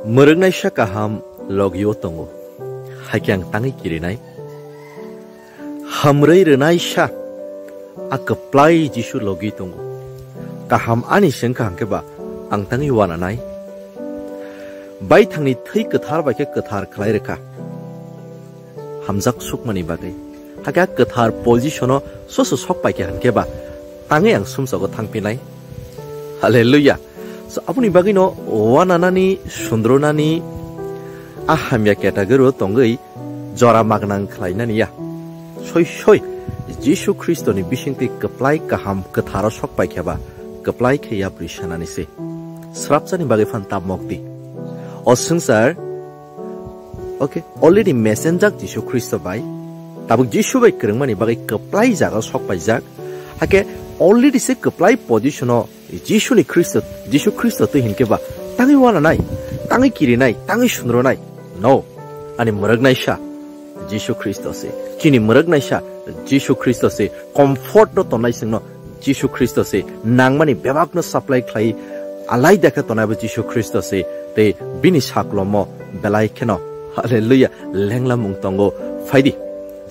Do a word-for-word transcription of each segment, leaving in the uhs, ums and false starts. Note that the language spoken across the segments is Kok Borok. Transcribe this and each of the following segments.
Mwrwknaisa kaham logio tongo, hakhe ang tangwi kirinai. Hamrwi rwnaisa a kwplai Jisu logi tongo. Kaham ani se wngkha hwnkhe ba ang tangwi uananai. Baithangni thwi kwthar bai khe kwthar khlai rwkha. Hamjak sukmani bagwi. Hakhe a kwthar position-o soso sok pai kha hwnkhe ba tangwi ang sumsogo thangphinai. Hallelujah. So, aboni bagwino uananani, sundrunani a hamya category-o tongwi jora magnang khlainani ya. Soi soi Jisu Khristoni bisingtwi kwplai kaham kwtharo sok pai khe ba kwplai khe yapri sanani se. Srapsani bagwi phan tabmok di. O swngchar, okay, already mesenjak Jisu Khristo bai. Tabuk Jisu bai kwrwngmani bagwi kwplai jaga sok paijak. Hakhe already se kwplai position-o Jisuni Khristo, Jisu Khristo twi hinkhe ba tangwi uananai, tangwi kirinai, tangwi sundrunai. No, ani mwrwknaisa Jisu Khristo se. Chini mwrwknaisa Jisu Khristo se. Comfort-o tongnai chwngno Jisu Khristo se. Nangmani bebakno supply khlai alaida khe tongnaibo Jisu Khristo se. Tei bini saklomo belai kheno, hallelujah, lenglamung tongo. Phaidi,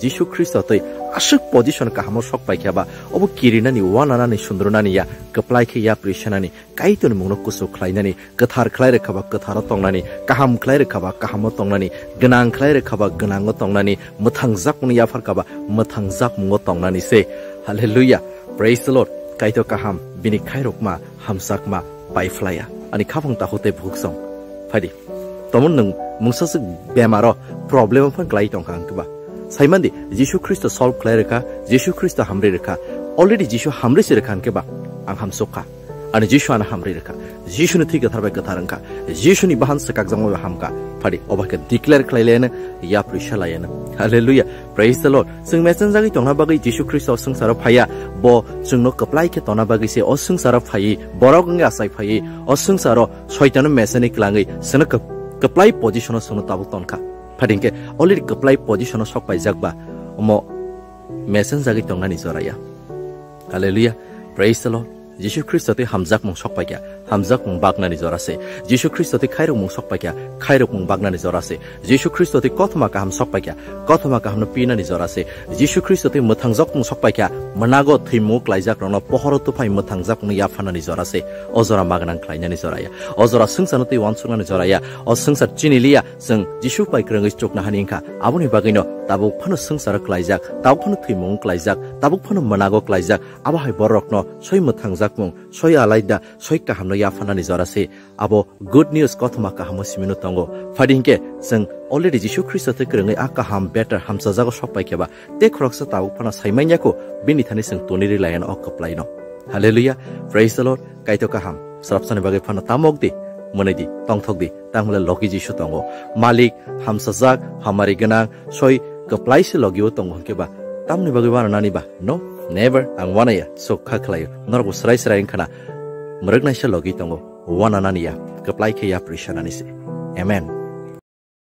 Jisu Khristo tei aswk position kahamo sok pai khe ba, obo kirinani, uananani, sundrunani ya, kwplai khe yapri sanani, Kaitorni mungno kuchuk khlainani, kwthar khlai rwkha ba kwtharo tongnani, kaham khlai rwkha ba kahamo tongnani, gwnang khlai rwkha ba gwnango tongnani, mwthangjakmungni yaphar kha ba mwthangjakmungo tongnani se. Hallelujah. Praise the Lord. Kaitor kaham, bini khairokma, hamjakma, pai phlaiya. Ani khaphang takhuk tei bukhuk song. Phaidi. Tomon nwng mungsaswk bemaro, problem-o phano klai tongkha hwnkhe ba. Saimandi, Jisu Khristo solve khlai rwkha, Jisu Khristo hamri rwkha. Already Jisu hamri se rwkha hwnkhe ba, ang hamsukha. Ani Jisu ano hamri rwkha. Jisuni thwi kwthar bai kwthar wngkha. Jisuni bahan swkakjakma bai hamkha. Phadi, obo khe declare khlai layano, yapri sa layano. Hallelujah. Praise the Lord. Chwng mesenjagwi tongna bagwi Jisu Khristo o swngcharo phaiya. Bo chwngno kwplai khe tongna bagwi se o swngcharo phaiwi, borok wngwi achai phaiwi, o swngcharo Soitano meseni kwlangwi chwngno kwp-, kwplai position-o chwngno tabuk tonkha. Phadi hinkhe already kwplai position-o sok paijak ba, omo mesenjagwi tongnani jora ya. Hallelujah. Praise the Lord. Jisu Khristo tei hamjakmung sok paikha, hamjakmung baknani jora se. Jisu Khristo tei khairokmung sok paikha, khairokmung baknani jora se. Jisu Khristo tei kothoma kaham sok paikha, kothoma kahamno pinani jora se. Jisu Khristo tei mwthangjak mung sok paikha, mwnago thwimungo klaijak rokno pohoro tuphai mwthangjak mung yaphanani jora se. O jora magnang khlainani jora ya. O jora swngcharno tei uansuknani jora ya. O swngchar chini liya, chwng Jisu bai kwrwngwi chukna hani wngkha. Aboni bagwino tabuk phano swngcharo klaijak, tabuk phano thwimungo klaijak, tabuk phano mwnago klaijak. Abo hai borokno soi mwthangjak mung, soi alaida, soi kahamno yaphanani jora se. Abo good news, kothoma kahamo simino tongo. Phadi hinkhe chwng already Jisu Khristo tei kwrwngwi a kaham, better, hamchajago sok pai khe ba, tei khoroksa tabuk phano sai manya kho, bini thani chwng toni ri laiano o kwplaino. Hallelujah, praise the Lord. Kaitor kaham, srapsani bagwi phano tamok di, mwnwi di, tongthok di, tangmale logi Jisu tongo. Malik, hamchajak, hamari gwnang, soi kwplai se logio tongo hinkhe ba, tamni bagwi wananani ba? No, never, ang wanaya, sok kha khlaio. Norokbo srai srai wngkhana, mwrwknaisa logi tongo. Wananani ya, kwplai khe yapri sanani se. Amen.